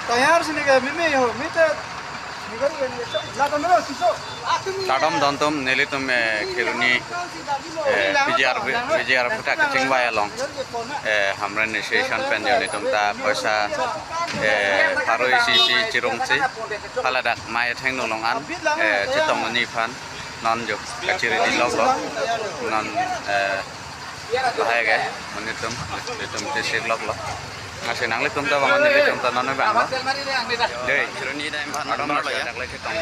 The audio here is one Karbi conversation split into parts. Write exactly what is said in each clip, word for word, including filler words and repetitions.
Tayar sini ke mimi ho, mite. Kardom dontum, nelitum, eh, Kheroni, eh, P G R, P G R puthak kachingvai along, eh, Hamren Association pen jo nelitum ta poisa, eh, pharo isi isi chirungsi, haladak mei athengno along an, eh, chetong ani aphan non jo kachiri di lok lok non, eh, lahai ke, nelitum, nelitum chesir lok lok. Lasi nanglitum ta bang, nelitum ta non bang lo. Dei, Kheroni dam aphan non lo ya. Dak lagi tong.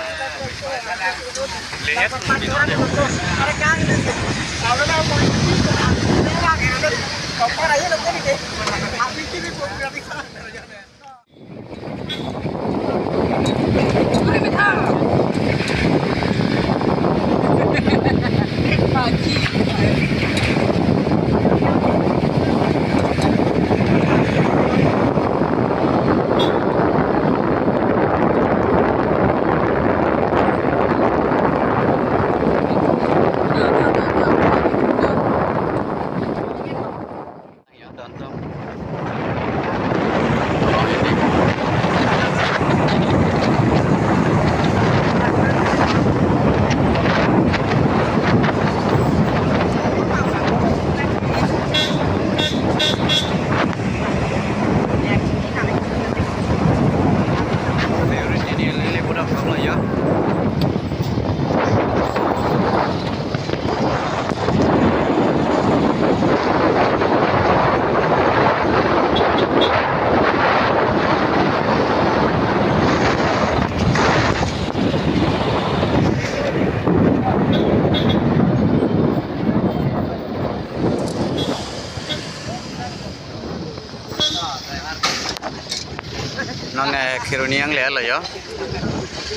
Non, eh, Kheroni angle lo yo.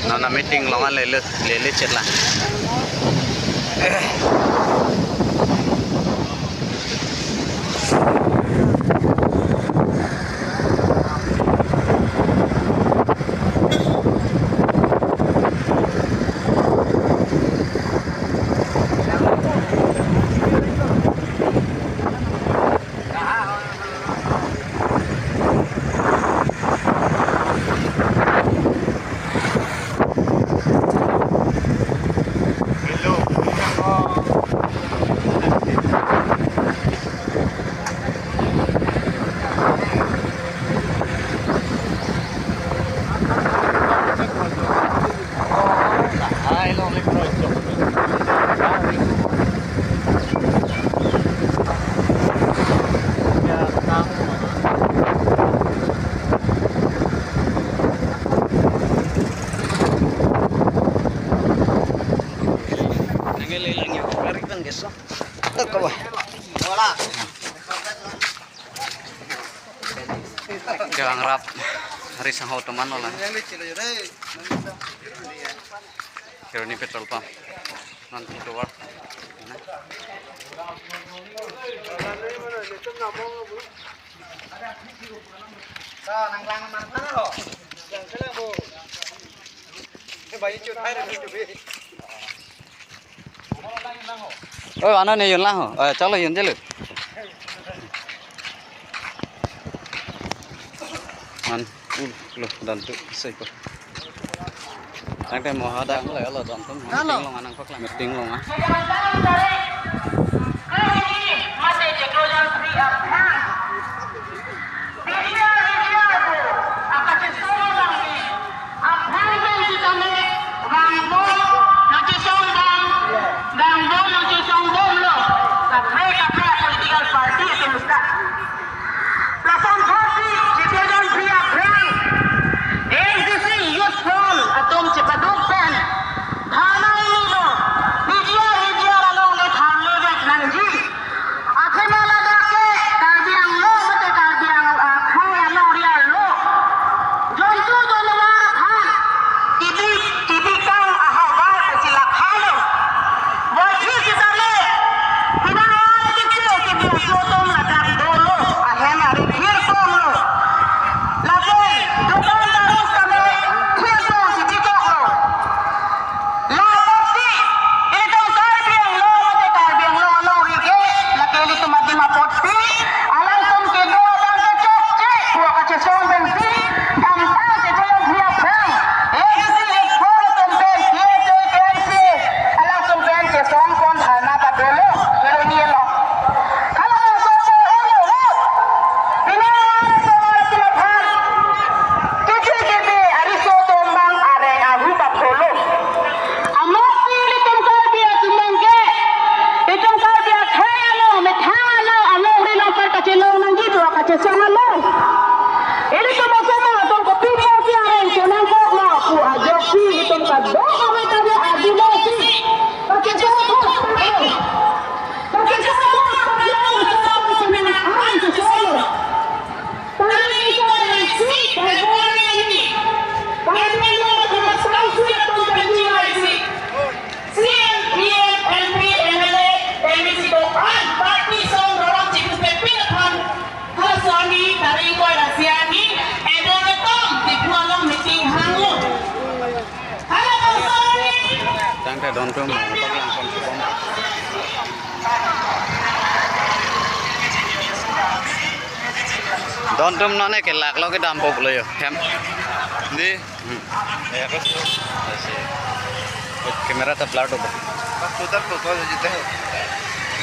Non a meeting along le le le le chetlang. Kevang rap hari sangho teman ola. Kheroni petrol pump. Nanti keluar. Oh, ano ne yun lang ho. Eh, chalo yun chalo. Man, uh, lo, dan tu, seko. Tangte mo hadak lo, lo, dan tu. Halo. Meeting along anang paklang. Meeting along ah. Lason thotsi citizen free aphrang A S D C Youth Front atum chepaduk pen dharna ilido, P G R, P G R along le tharle vek nangji. Athema ladak ke Chesong pensi, tangtang chechelo bia phang. A D C, A D C atum pen, K S A, K S A, alangtum pen chesong pon dharna padolo, hero ni lo. Halabangso pen ulo lo. Pini so sila phan. Kiti kiti ariso tombang areng ahu papholo. Amat ilitum Karbi atum abangke, itum Karbi akhei along, methang along, along ri along par kachelong nangji do, kachesong along. Ilitum asomar atum kopi mo si areng kenangkoklo pu ajoksi itum kadokave ta adi lo si. Kachesong along. Kachesong along. C M, P M, M P, M L A, M A C do-an party song rorong chipu pepin aphan. Halaso arni tarik koi ra siang ni, edo retom, Diphu along meeting hanglo. Halabangso arni. Tangte don tum, paklang kon chubong. Don tum none ke lak lo ke dam pok lo yo. Hem. Di. Hmm. Ya, apa sih? Aise. Camera ta blur to. Bak tutar to, to jita hai.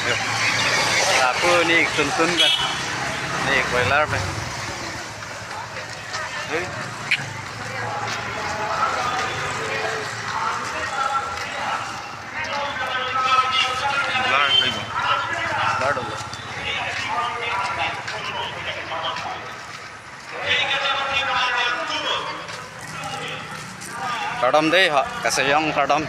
Yo. Lapu ni tuntun kan. Ni boiler pe. Hey. Blur pe. Blur to. Kardom dei ha, kasejong kardom.